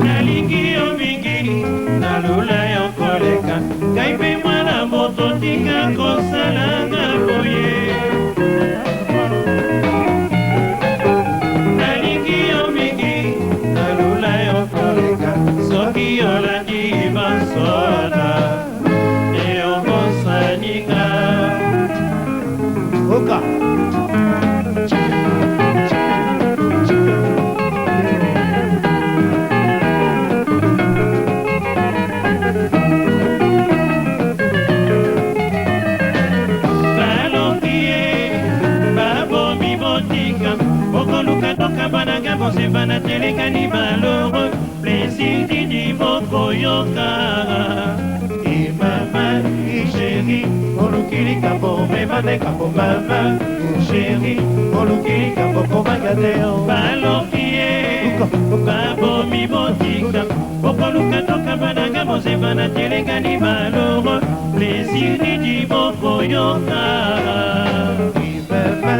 Nalingi yo. botika bokoluka tokabanaka bosepana telekani maloro plaisir nini bokoyoka e mama e chéri oluki likambo mema likambo mama chéri oluki likambo kobanga te baloki ye babomi botika bokoluka tokabanaka bosepana telekani maloro plaisir nini bokoyoka mama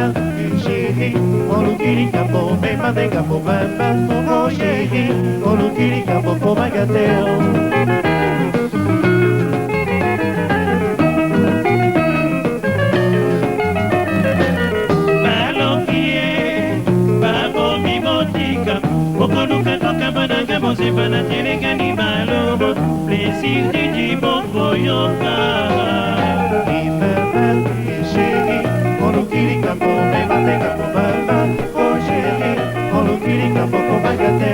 chéri oluki likambo mema likambo mama oh chéri oluki likambo kobanga te. Baloki ye babomi botika bokoluka tokabanaka bosepana telekani maloro plaisir nini bokoyoka mama chéri oluki likambo mema likambo mama oh chéri oluki likambo kobanga te.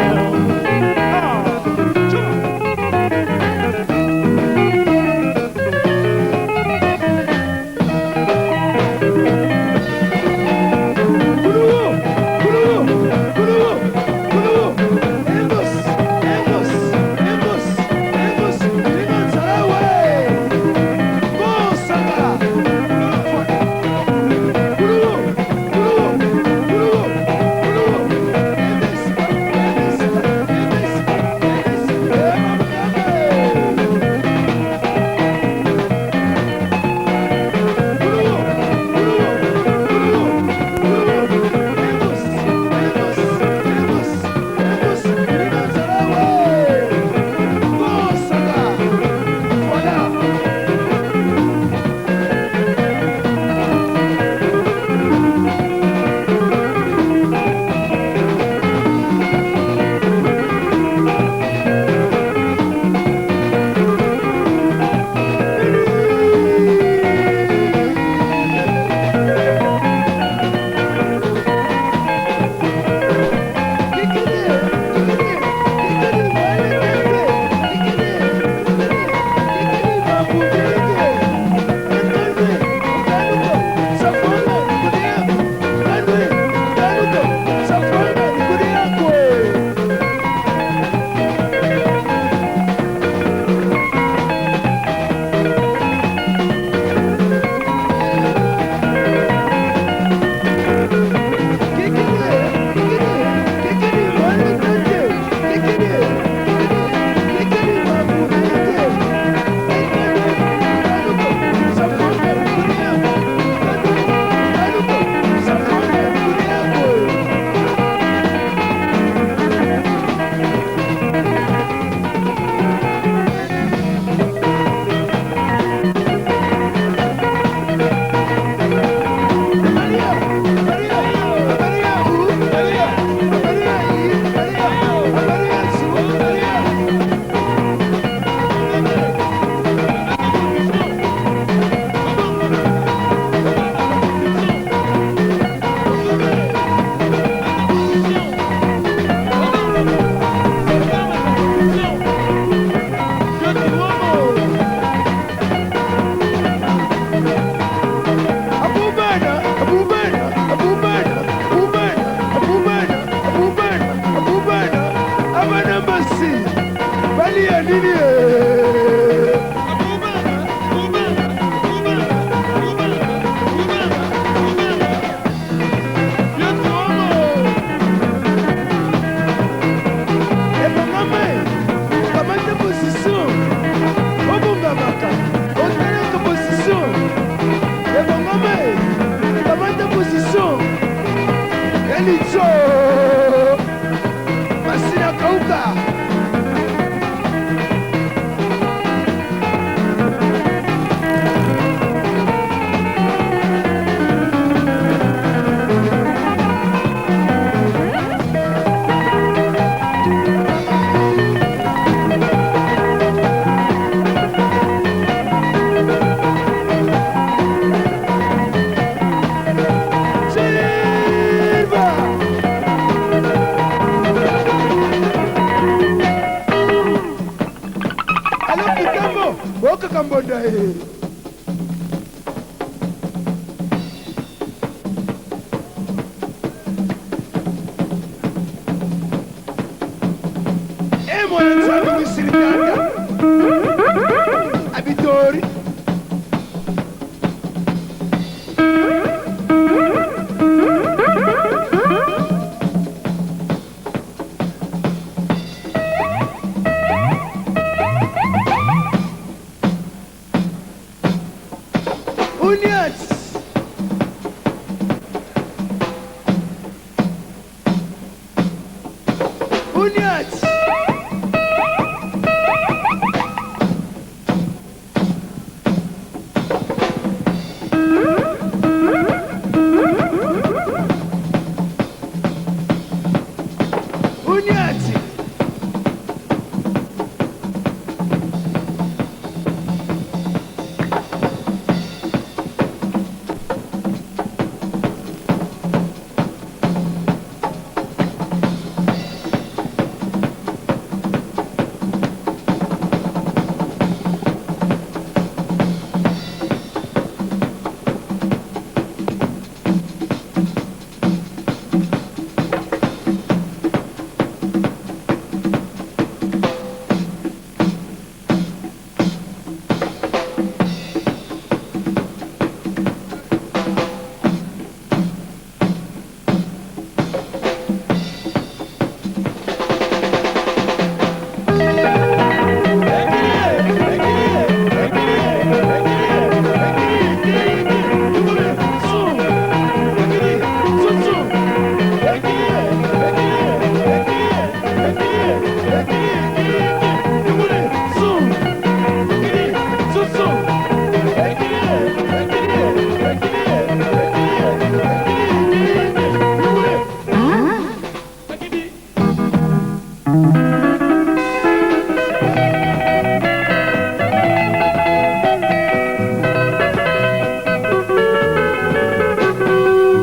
Uniati. Uniati.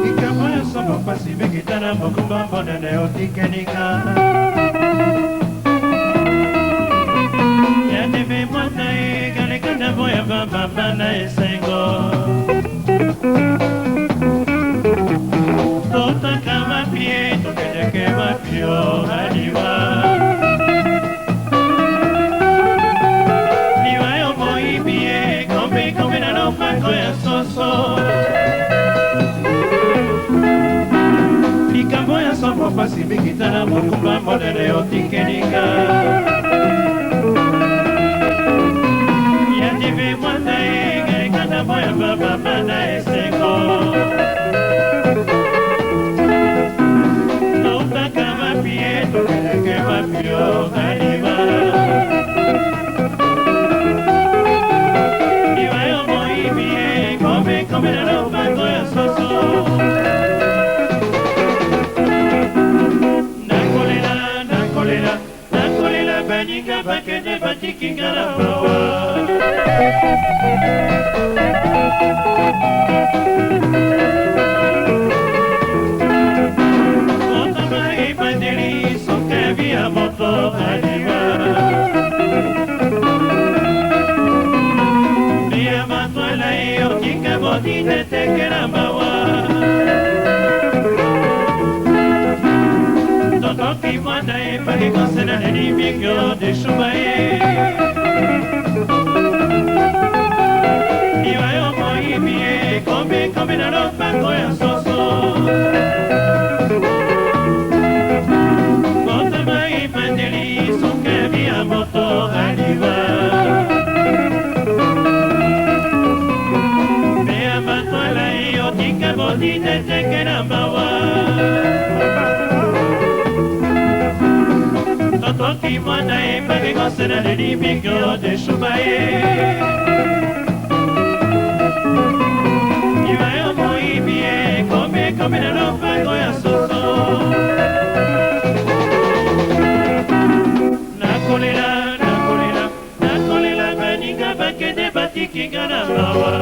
Likambo nyonso mopasi mingi tala mokumba monene otikelinga yandimi mwana ekaleka moya bababa na esengo totaka mapie tokendeke mapio aliwa liwa yo moyibi ye kombe kombe na lopako ya soso likambo ya sombo pasi mingi tala mokumba monene otikelinga yandimi mwana ekaleka moya bababa na esengo totaka mapie tokendeke mapio alima liwa yo moyibi ye kombe kombe na lopako ya soso nakolela nakolela nakolela baninga bakende batikinga na mawa. Motama ebandeli sokabi ya moto alima ya matwala eyokinga botitetekela mawa totoki mwana epaki kosena neni mingi odeshuba ye liwa yo moyibi ye kombe kombe na lopako ya soso motema ebandeli sokabi ya moto aliwa mpe batwala eyotika botitetekela mawa totoki mwana epaki kosena neni mingi odeshuba ye liwa yo moyibi ye kombe kombe na lopako ya soso nakolela nakolela nakolela baninga bakende batikinga na mawa.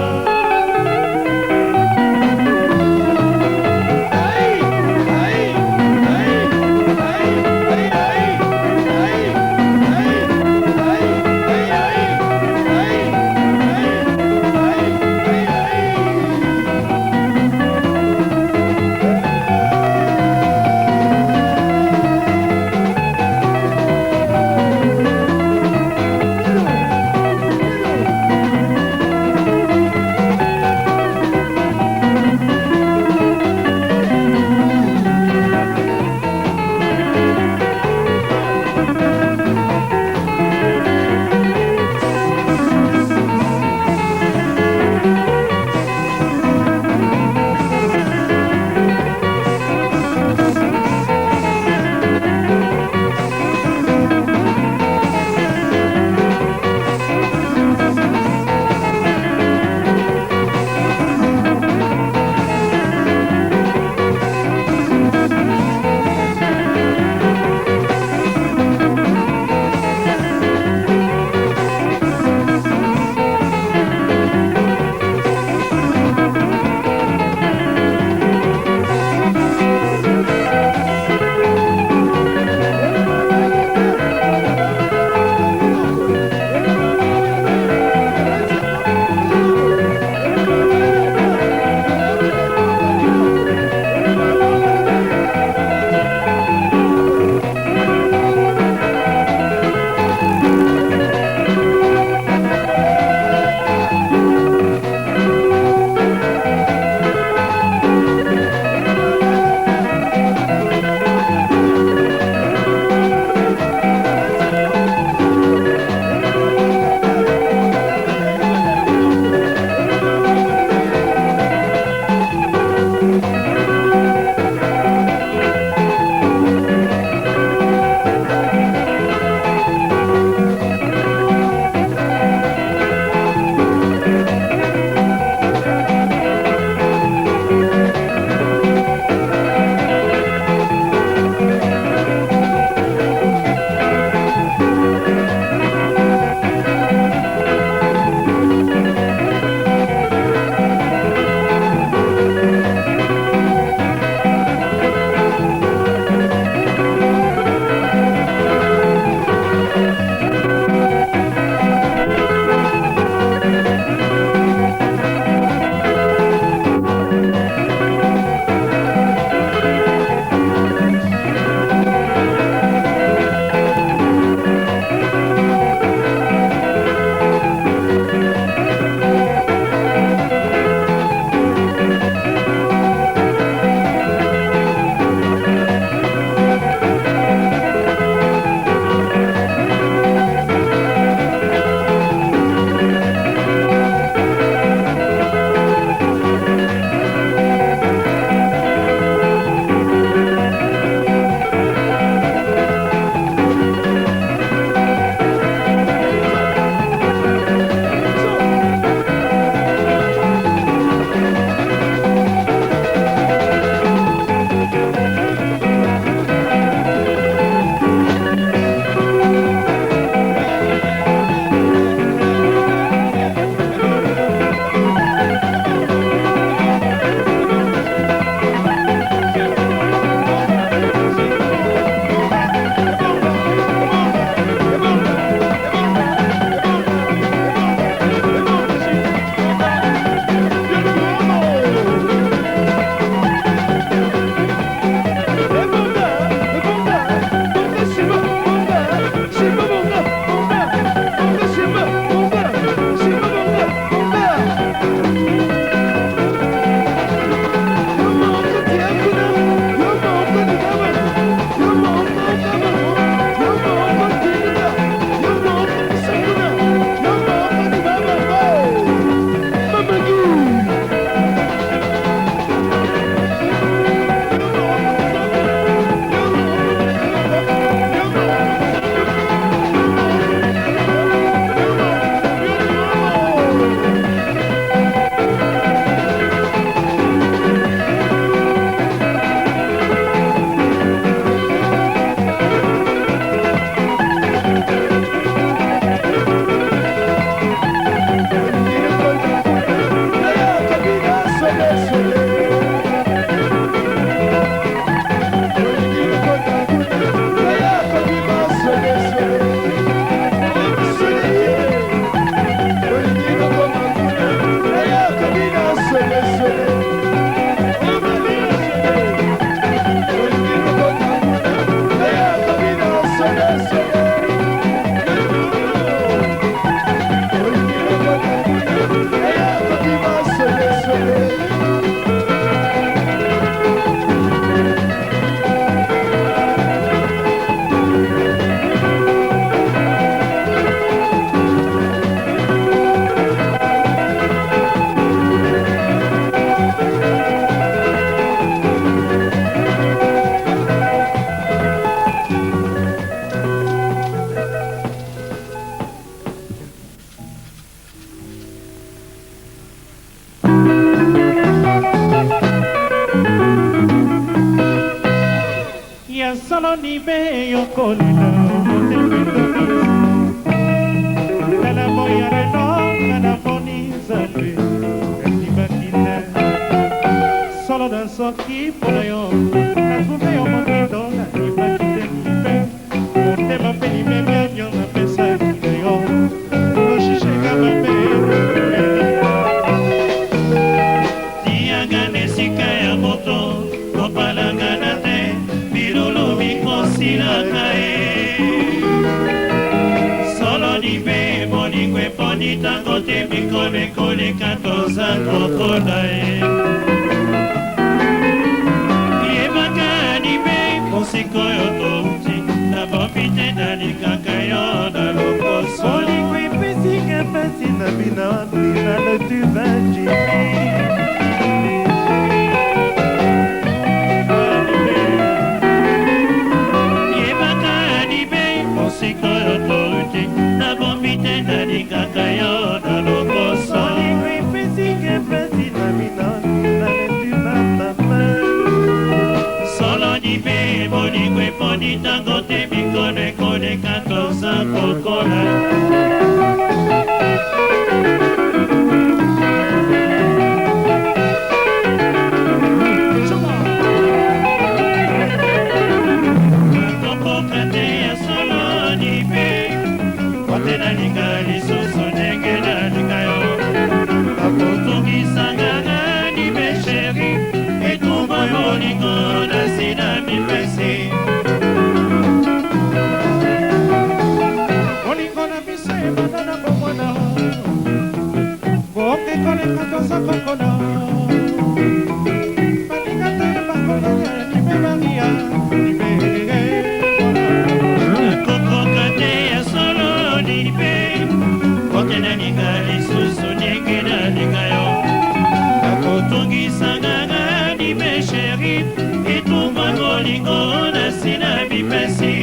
Ya solo nibe yokolela motema etondi. Tala moya lelo nga namoni Nzambe nandimaki te. Solo nazoki mpo na yo natrouve yo motindo nandimaki te nibe motema mpe limemia nyo napesaki na yo ojugeka mabe. Tianga na esika ya moto kopalangana te bilulu mikosilaka ye solo libe bolingo eponi ntango te mikolo ekoleka toza kokola ye yebaka libe mosika oyo touti nabombi te nalingaka yo na lokoso. Bolingo epesinga mpasi na bino ntina lotuba jimi. Yebaka libe mosika oyo touti nabombi te nalingaka yo na lokoso. Bolingo epesinga mpasi na bino ntina lotuba mama. Solo libe bolingo eponi ntango te mikolo ekoleka toza kokola. Nakokoka te ya solo libe kote nalinga lisusu ndenge nalinga yo bakotungisanga libe sheri etumba bolingo nasi na mipesi. Bolingo na biso ebanda na bomwana boke koleka toza kokola baninga te bakolaya libe maria libe. Nakokoka te ya solo libe kote nalinga lisusu ndenge nalinga yo bakotungisanga libe sheri etumba bolingo nasi na mipesi.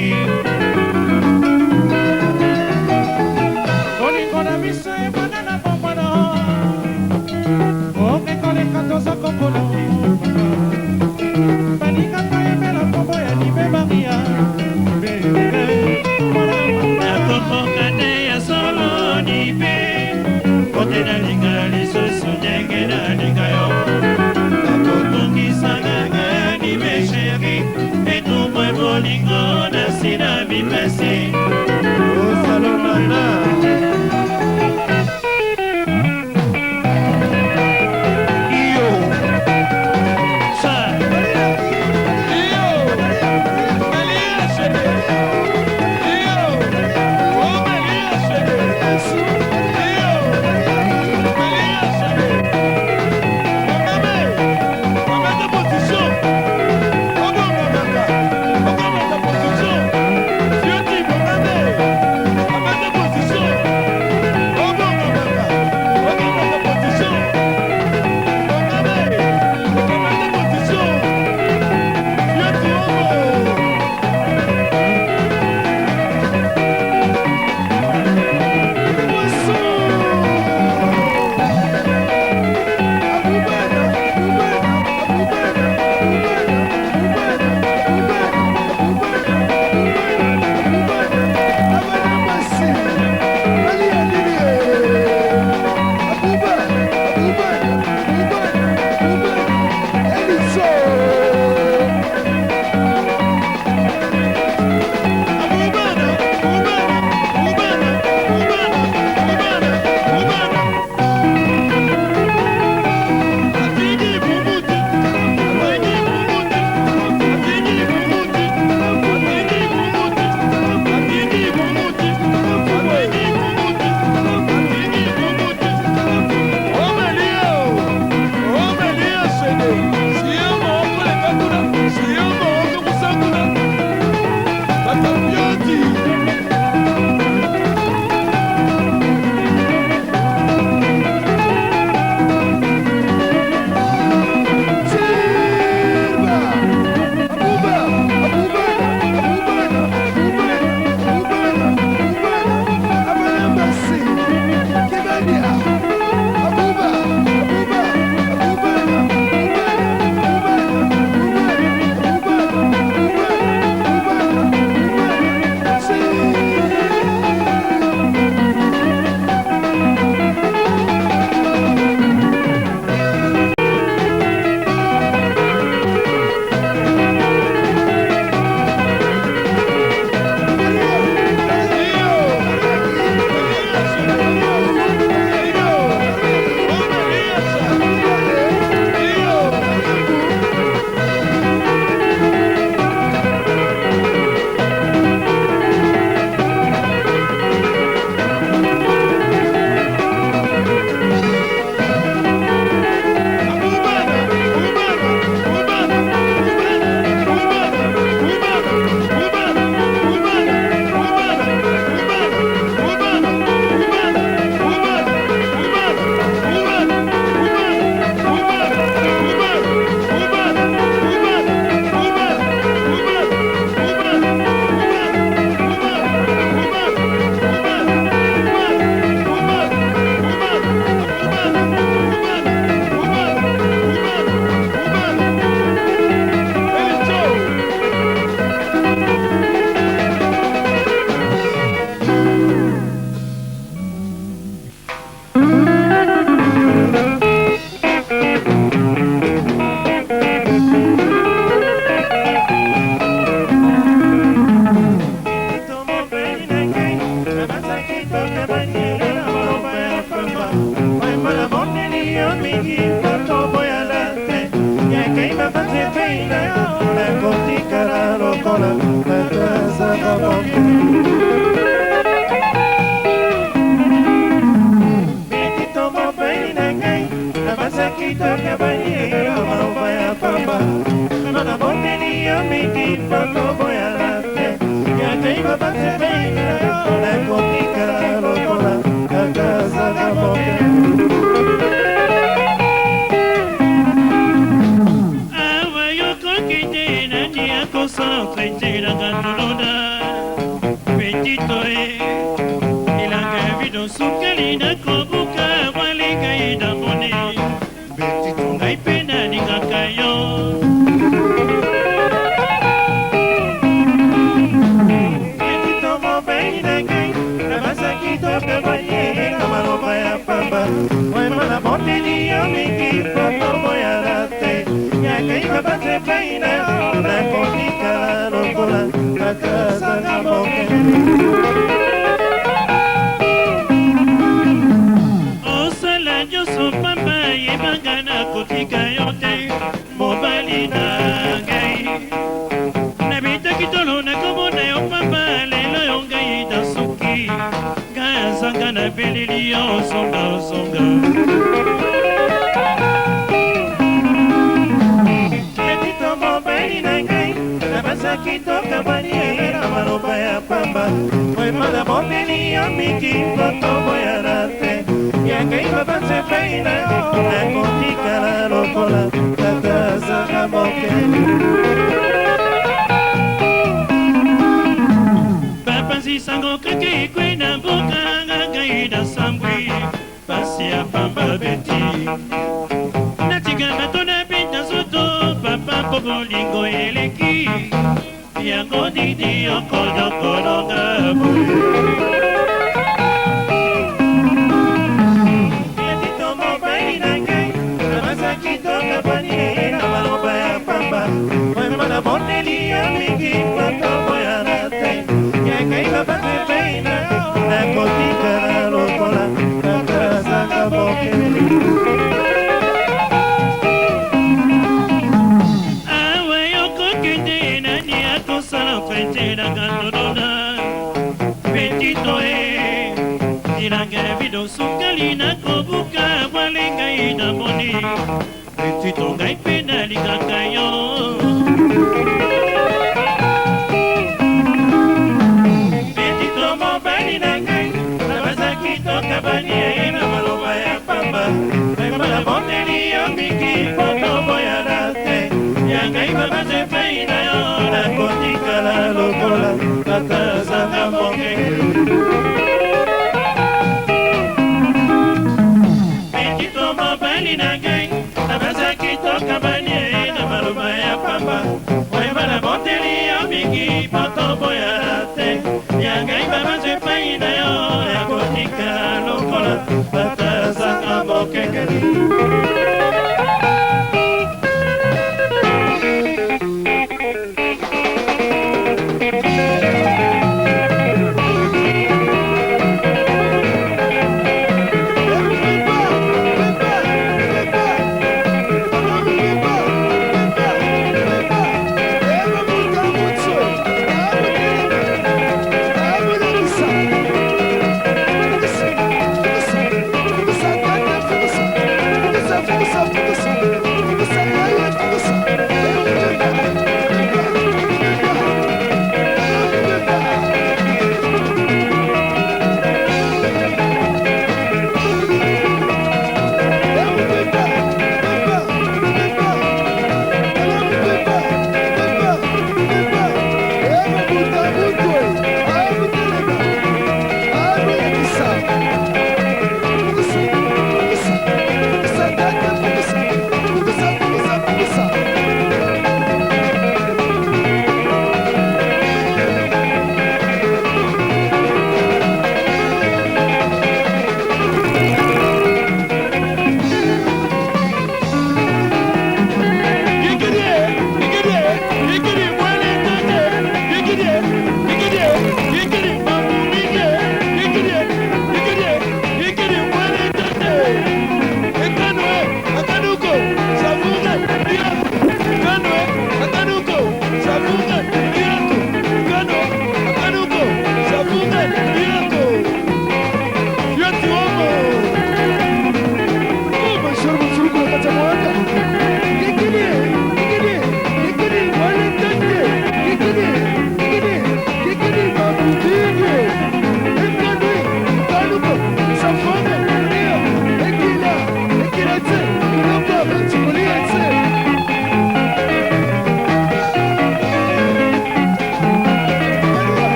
Bolingo na biso ebanda na bomwana boke koleka toza kokola baninga toyebela nkombo ya libe maria libe mwana mama. Nakokoka te ya solo libe kote nalinga lisusu ndenge nalinga yo bakotungisanga libe sheri etumba bolingo nasi na mipesi. Osalomana. Iyo sa. akosala traite na katolona petito e elanga ya vino sukali nakobuka walenga ye na moni petito ngai mpe nalingaka yo. Petito mobali na ngai nabasaki tokabani na maloba ya pamba oyema na bondeli yo mingi potoboyana te yakai babanze epai na yo nakotikala lokola atasanga mokeli. Osala nyonso pamba yebanga nakotika yo te mobali na ngai nabetaki tolo nakomona yo pamba lelo yo ngai nasuki ngai azanga nabeleli yo ozonga ozonga. Petito mobali na ngai nabasaki tokabani ye na maloba ya pamba oyema na bondeli yo mingi potoboyana te yakai babanze epai na yo nakotikala lokola tata azanga mokeli. Bapanzi sango kaka ekwe na mboka ngai nasambwi pasi ya pamba beti natika bato nabeta nzoto papa mpo bolingo eleki yango nini okonyokolonga boye. Petito mobali na ngai nabasaki tokabani ye na maloba ya pamba oyema na bondeli yo mingi potoboyana te yakai babanze epai na yo nakotikala lokola tata azanga mokeli. Awa yokokende nani akosala traite na katolona petito e bilanga ya vino sukali nakobuka bwale ngai namoni petito ngai mpe nalingaka yo. Petito mobali na ngai nabasaki tokabani ye na maloba ya pamba oyema na bondeli yo mingi potoboyana te ya ngai babanze epai na yo nakotikala lokola tata azanga mokeli. Petito mobali na ngai nabasaki tokabani ye na maloba ya pamba oyeba na bondeli yo mingi potoboyana te ya ngai babanze epai na yo nakotikala lokola tata azanga mokengeli.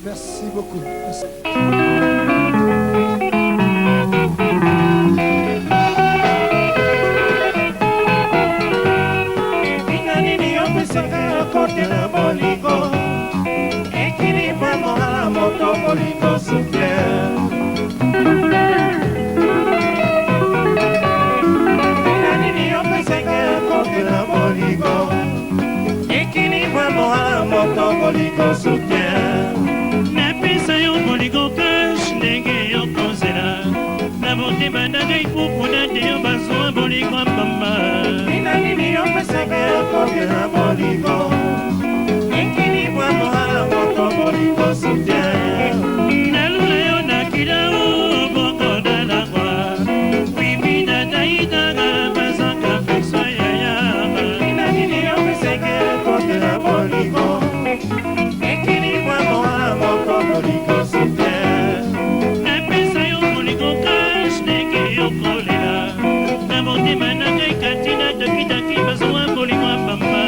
Merci beaucoup. Merci. Tina nini opesaka kotela bolingo ekili mwa moto bolingo soutien. Tina nini opesaka kotela bolingo ekili mwa moto bolingo soutien. Napesa yo bolingo cash ndenge yokozela na motema na ngai pupuna te yo bazwa bolingo ya pamba. Tina nini opesaka kotela bolingo ekili mwa moto bolingo soutien. Nalula yo na kilau boko nalangwa wibi na daidanga bazanga fiso yaya. Tina nini opesaka kotela bolingo ekili mwa moto bolingo soutien. Napesa yo bolingo cash ndenge yokolela na motema na ngai katina tokitaki bazwa bolingo ya pamba.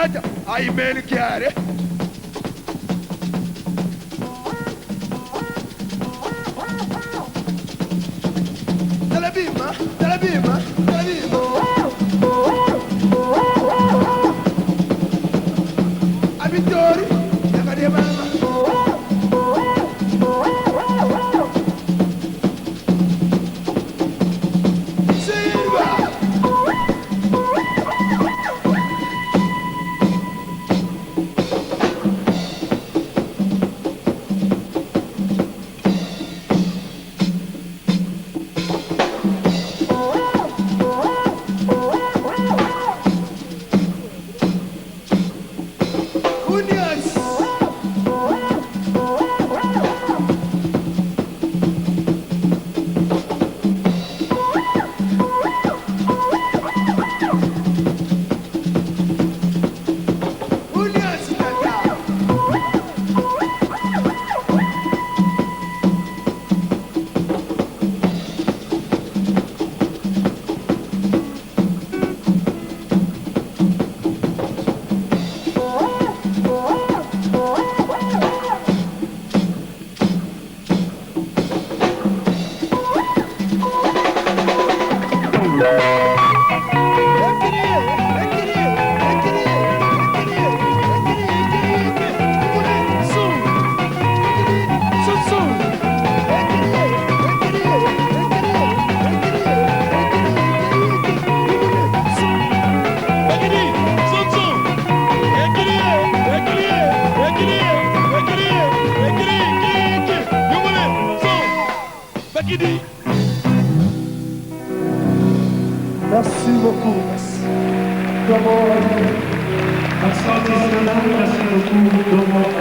Tata ayimeli kyare. Talabima, talabima, talabima. Abitori, yakade mama. Silva. Unias. Unias Tata. Merci beaucoup. Merci. Merci beaucoup.